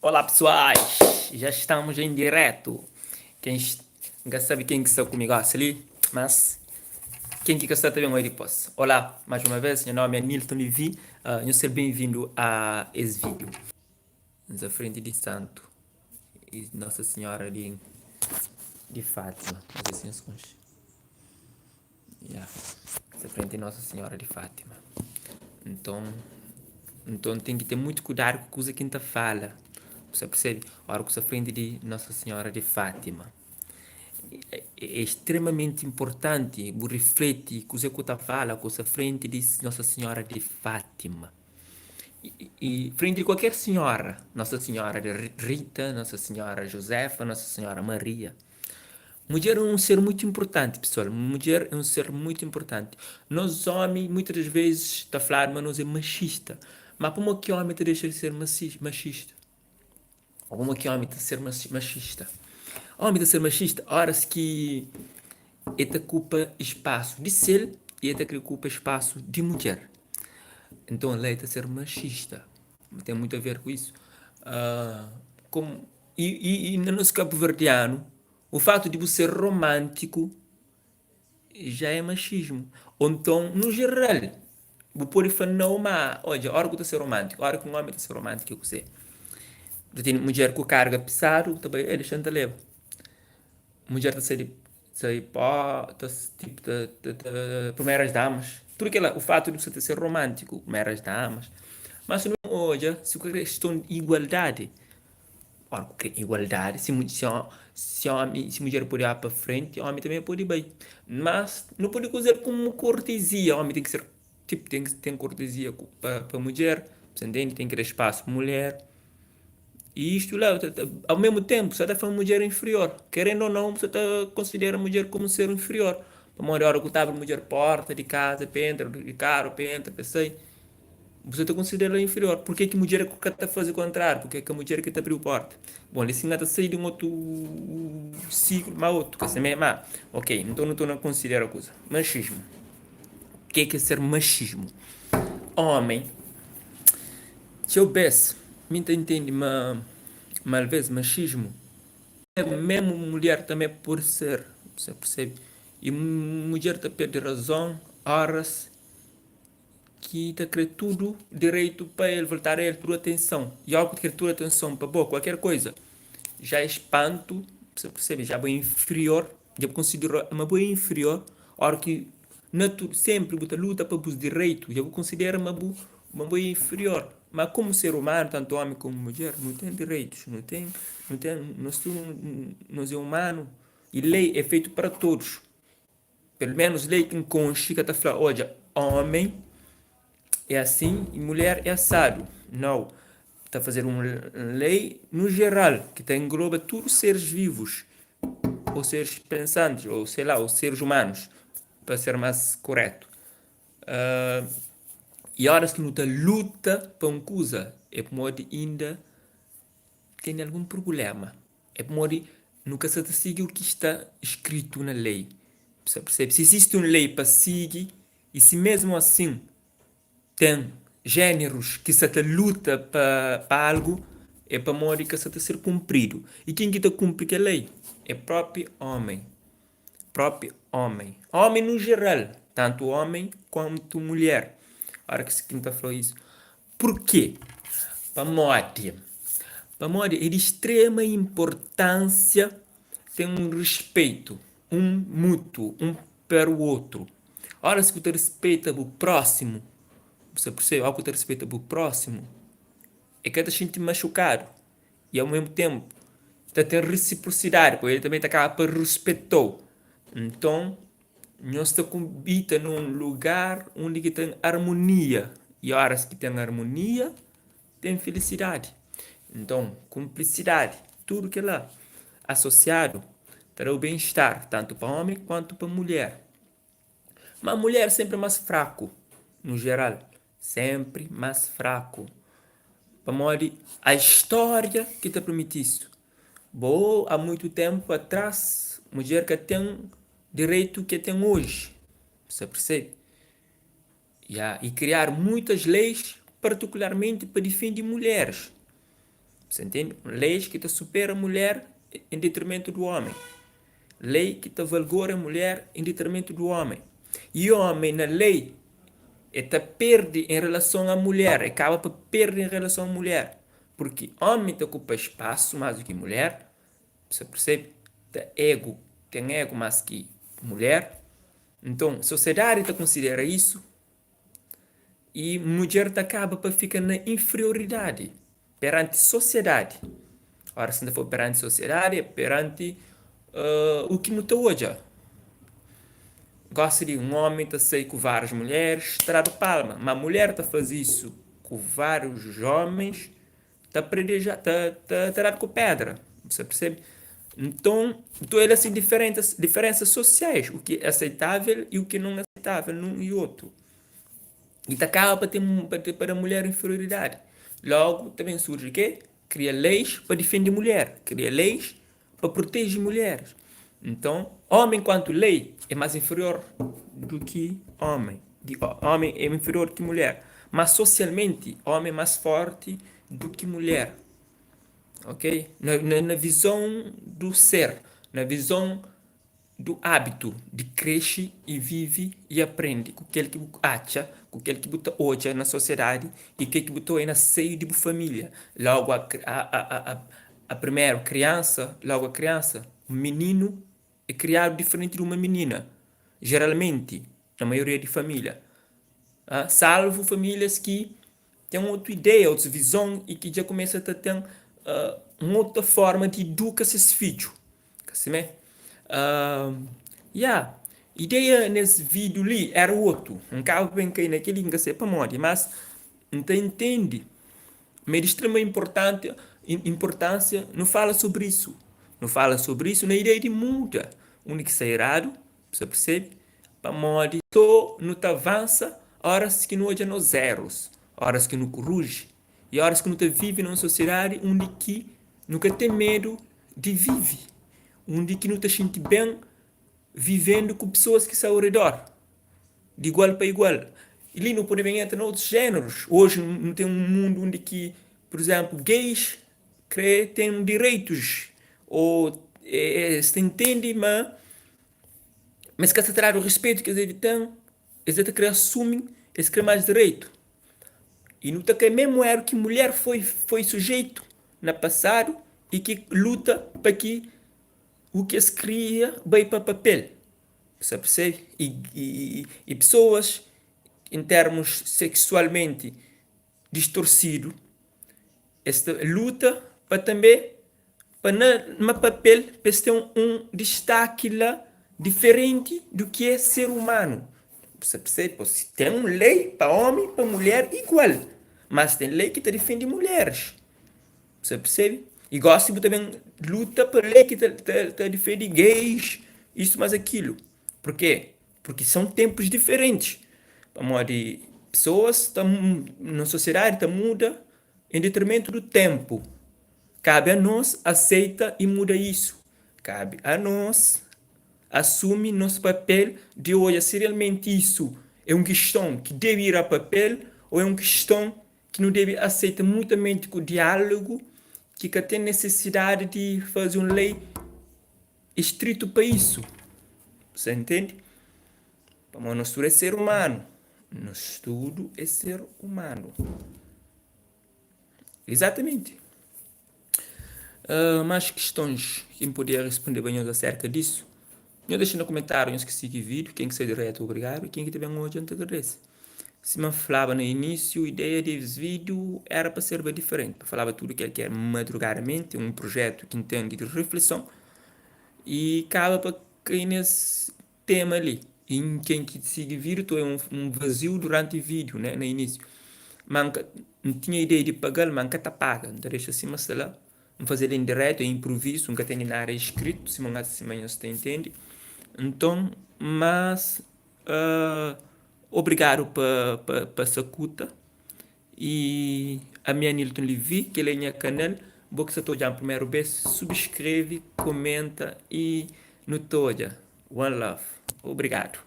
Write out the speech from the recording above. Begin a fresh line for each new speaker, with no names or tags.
Olá pessoais, já estamos em direto. Quem nunca sabe quem que está comigo ali, mas quem que está também oi depois. Olá, mais uma vez, meu nome é Nilton Levi. Uh, seja bem-vindo a esse vídeo. Na frente de Santo e Nossa Senhora de, de Fátima. Não sei se vocês Yeah. Na frente de Nossa Senhora de Fátima. Então, então tem que ter muito cuidado com a coisa que a gente fala. Você percebe? A hora que você frente de Nossa Senhora de Fátima. É, é extremamente importante você reflete com o que você fala com a frente de Nossa Senhora de Fátima. E, e frente de qualquer senhora, Nossa Senhora de Rita, Nossa Senhora Josefa, Nossa Senhora Maria. Mulher é um ser muito importante, pessoal. Mulher é um ser muito importante. Nós, homens, muitas das vezes, está a falar, mas nós é machista. Mas como que homem te deixa de ser machista? Como que homem te ser machista? Homem te ser machista, horas que ele ocupa espaço de ser e ele ocupa espaço de mulher. Então a lei está a ser machista. Tem muito a ver com isso. Uh, como, e, e, e no nosso cabo-verdiano, o fato de você ser romântico já é machismo. Ou então, no geral, você pode falar, não, mas, olha, a hora que você ser romântico, a hora que um homem está ser romântico, você. Tem mulher com carga pesada, também, ele chanta leva. Mulher está ser, ser pó, tá, tipo, tá, tá, tá, primeiras damas. Tudo aquilo, o fato de você ser romântico, primeiras damas. Mas se não olha, se questão de igualdade, Ora, igualdade, se, se, se, homem, se mulher pode ir para frente, homem também pode ir bem. Mas não pode usar como cortesia. Homem tem que ser, tipo, tem que ter cortesia para para mulher, você entende? Tem que dar espaço para mulher. E isto lá, ao mesmo tempo, você está falando mulher inferior. Querendo ou não, você está considera a mulher como um ser inferior. Para uma hora que está a mulher porta de casa, entra, de carro, entra, pensei. Você está considerando inferior. Por que que mulher que está a fazer o contrário? Porque que a mulher que está abriu porta? Bom, ele sim está sair de um outro ciclo, mas outro, que assim, mas, ok, então não estou a considerar a coisa. Machismo. O que é que é ser machismo? Homem, se eu penso, me entende, mas, mas às vezes machismo, é mesmo mulher também por ser, você percebe? E mulher está perde razão, horas que está querer tudo direito para ele, voltar a ele, tudo atenção. E algo que quer tudo atenção para boa, qualquer coisa. Já é espanto, você percebe? Já é inferior, já considero uma boa inferior, hora que natu sempre bota luta para os direitos, já considero uma boa, uma boa inferior. Mas como ser humano, tanto homem como mulher, não tem direitos, não tem, não tem, nós, nós é humano e lei é feito para todos. Pelo menos lei que consta que está falando, olha, homem é assim e mulher é assado. Não. Está a fazer uma lei no geral, que tá engloba todos os seres vivos, ou seres pensantes, ou sei lá, os seres humanos, para ser mais correto. Uh, e horas que não tá luta para uma coisa, é pode ainda tem algum problema. É pode nunca se siga o que está escrito na lei. Você percebe? Se existe uma lei para seguir, e se mesmo assim tem gêneros que se luta para algo, é para morrer que se ser cumprido. E quem que está cumprir a lei? É próprio homem. Próprio homem. Homem no geral, tanto homem quanto mulher. A hora que se quem está falou isso. Por quê? Para morrer. Para morrer é de extrema importância ter um respeito, um mútuo, um para o outro. Ora, se você respeita o próximo, você percebe? Ao que você respeita o próximo, é que te sente machucado. E ao mesmo tempo, está tendo reciprocidade, porque ele também está acaba para respeitar. Então, nós estamos habita num lugar onde que tem harmonia. E horas que tem harmonia, tem felicidade. Então, cumplicidade, tudo que é lá associado terá o bem-estar, tanto para homem quanto para mulher. Mas a mulher sempre é mais fraco, no geral, sempre mais fraco. Para a história que te permite isso. Bom, há muito tempo atrás, mulher que tem direito que tem hoje. Você percebe? Yeah. E criar muitas leis, particularmente para defender mulheres. Sa ntende? Leis ki ta supera mulher en detrimentu du omi. Lei ki ta valgora mulher en detrimentu du omi. I omi na lei e ta perde en relason a mulher, e kaba pa perde en relason a mulher. Purki omi ta okupa spasu mas du ki mulher, sa persebe? Ta ego, ten ego mas ki mulher. Nton, sosiedadi ta konsidera isu i mudjer ta kaba pa fika na inferioridadi peranti sosiedadi. Óras ki N ta fla peranti sosiedadi é peranti u ki nu ta odja. Gosi di un ómi ta sai ku várius mulheris ta dadu palma, má mulher ta faze isu ku várius ómis ta predeja ta ta ta dadu ku pedra, bu sta persebe? Nton, nton el asi diferentas diferensas sosiais, u ki é aseitavel i u ki non aseitavel nun i otu. I ta kaba pa ten pa ten pa da mulher inferioridadi. Logu ta ben surji ke? Kria leis pa difende mulher, kria leis pa proteje mulheres. Nton, omi enkuantu lei é más inferior du ki omi, di omi é inferior ki mulher, má sosialmenti omi é más forti du ki mulher, ok? Na na na vizon du ser, na vizon du ábitu di krexe i vive i aprende ku kel ki bu atxa, ku kel ki bu ta odja na sosiedadi i kel ki bu ta odja na seiu di bu família. Logu a a a a primeru kriansa, logu a kriansa, un mininu é kriadu diferenti di uma minina, jeralmenti na maioria di família, salvu famílias ki ten otu ideia, otus vizon i ki dja kumesa ta ten un otu forma di iduka ses fidju. Ka simé? Ya, ideia nes vídiu li éra otu. N kaba pa N kai na kel-li, N ka sabe pamodi, mas N ta intende ma é di strema inportánsia nu fala sobri isu. Nu fala sobri isu na ideia di muda undi ki sta eradu, bu sta persebe? Pamodi sô nu ta avansa óras ki nu odja nos érus, óras ki nu kuruji i óras ki nu ta vive na un sosiedadi undi ki nu ka ten medu di vive, undi ki nu ta xinti ben vivendu ku pesoas ki sta au redor, di igual pa igual. I li nu pode ben entra na otus jénerus. Oji nu ten un mundu undi ki, pur izénplu, gays krê ten direitus ô es ta intende ma ma es ka sta ta dadu ruspetu ki es debe ten, es ta krê asumi, es krê más direitu. I nu ta kai mésmu éru ki mulher foi foi sujeitu na pasadu i ki luta pa ki u ki es kria bai pa papel. Bu sta persebe? I i i pesoas en termus seksualmenti distorsidu es ta luta pa tanbe pa na ma papel pa es ten un distaki la diferenti du ki é ser umanu. Bu sta persebe? Pos ten un lei pa omi pa mulher igual, mas ten lei ki ta difende mulheres. Bu sta persebe? I gosi bu ta ben luta pa lei ki ta ta ta difende gays, istu mas akilu. Purke? Purki son tenpus diferentis. Pamodi pesoas ta nos sosiedadi ta muda en detrimentu du tenpu. Kabe a nos aseita i muda isu. Kabe a nos asumi nos papel di odja si realmenti isu é un kiston ki debe ira papel o é un kiston ki nu debe aseita mutuamenti ku diálogu ki ka ten nesesidadi di faze un lei estritu pa isu. Sa ntende? Pamodi nos tudu é ser umanu. Nos tudu é ser umanu. Izatamenti. Uh, mais questões ki N podia respondeba nhos acerca disso, nhos dexa na comentário nhos ki sigi vídeo, ken ki sai direto obrigado, ken ki ta ben odja N ta agradece. Sima N flaba na início, ideia des vídeo era pa serba diferente, pa falaba tudo kel ki é madrugadamente, un projeto ki N ten di reflexão e kaba pa kai nes tema li. I ken ki sigi vídeo ta oia un vaziu duranti vídeo né na inísiu. Ma N ka N tinha ideia di paga-l ma N ka ta paga, N ta dexa sima sta la. N faze-l en diretu, en inprovisu, N ka tene nada iskritu sima N sima nhos ta intende. Nton, mas obrigadu pa pa pa sakuta. I ami é Anilton Levy, kel é nha kanal. Bo ki sa ta odja-m primeru bes, subskreve, komenta i nu ta odja. One love. Obrigadu.